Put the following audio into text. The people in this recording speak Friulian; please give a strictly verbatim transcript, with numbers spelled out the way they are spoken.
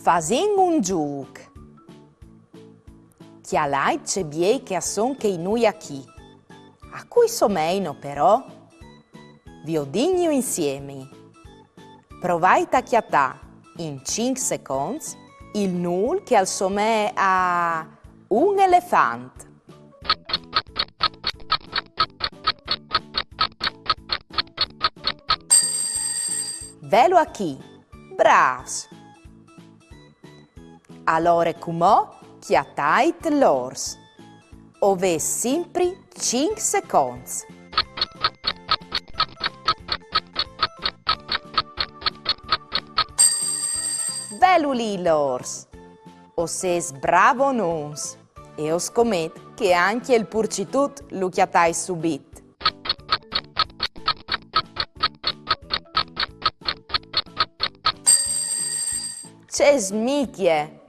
Fasìn un zûc. Cjalait ce biei che a son chei nûi achì. A cui someino però? Viodìnju insiemi. Provait a cjatâ, in cinc seconts, il nûl che al somee a un elefant. Velu achì, brâfs! Alore cumò cjatait l'ors. O vês simpri cinc seconts. Velu li l'ors! O sês bravonons! E o scomet che ancje il purcitut lu cjatais subit. Ce smicje!